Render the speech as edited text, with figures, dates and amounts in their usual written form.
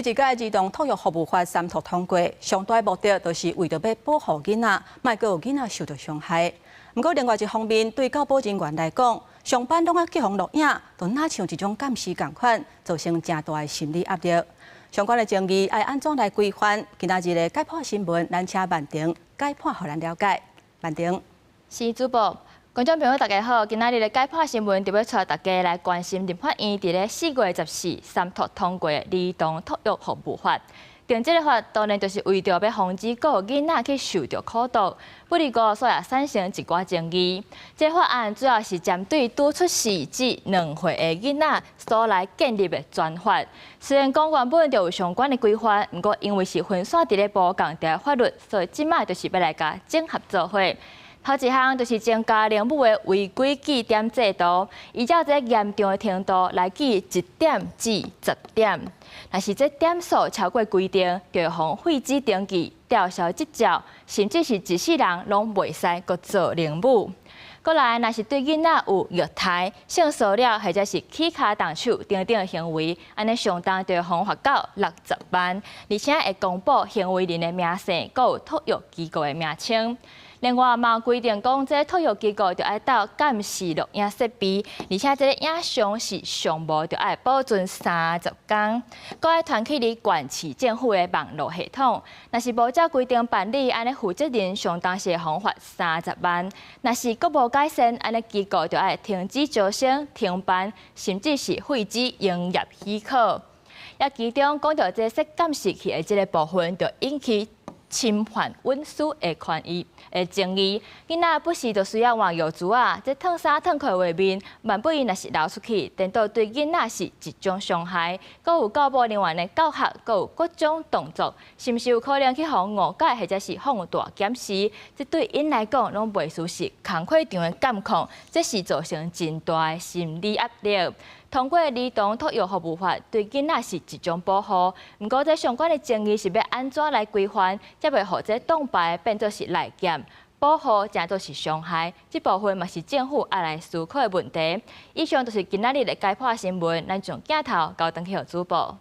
這一屆兒童托育服務法三讀通過，上大目的就是為著欲保護囡仔，莫閣有囡仔受著傷害。毋過另外一方面，對教保人員來講，上班攏愛去予錄影，就若像一種監視仝款，造成誠大的心理壓力。相關的爭議愛按怎來規範？今仔日的解剖新聞，咱請曼婷解剖予咱了解。曼婷。是主播，觀眾朋友大家好，今仔日的解剖新聞就欲帶大家來關心立法院佇咧4月14三讀通過的兒童托育服務法。定這个法當然就是為著欲防止閣有囡仔去受著苦毒，不過所以產生一寡爭議。這个法案主要是針對拄出世至2歲的囡仔所來建立的專法。雖然講原本就有相關的規範，毋過因為是分散佇咧無仝條法律，所以這擺就是欲來共整合做伙。頭一項就是增加零母的違規記點制度，依照這嚴重的程度來記1點至10點。若是這點數超過規定，就會予廢止登記、吊銷執照，甚至是一世人攏袂使閣做零母。過來，若是對囡仔有虐待、性騷擾或者是起跤動手等等的行為，按呢上重就會予罰到60萬，而且會公布行為人的名姓，閣有托育機構的名稱。另外嘛規定講，這托育機構著愛鬥監視錄影設備，而且這个影像是上無著愛保存30工，閣愛傳去佇縣市政府的網路系統。若是無照規定辦理，按呢負責人上重是會予罰30萬。若是閣無改善，按呢機構著愛停止招生、停辦，甚至是廢止營業許可。也其中講著這設監視器的這个部分，就引起侵犯隱私的權益的爭議。囡仔不時就需要換尿苴仔，這褪衫褪褲畫面，萬不伊若是流出去，顛倒對囡仔是一種傷害。閣有教保人員的教學，閣有各種動作，是毋是有可能去予誤解或者是放大檢視？這對𪜶來講，攏袂輸是工課場的監控，這是造成真大的心理壓力。通過兒童托育服務法，對囡仔是一種保護。毋過，這相關的爭議是欲按怎來規範，才袂予這擋牌變做是內劍，保護成做是傷害。這部分嘛是政府愛來思考的問題。以上就是今仔日的解剖新聞，咱將鏡頭交轉去予主播。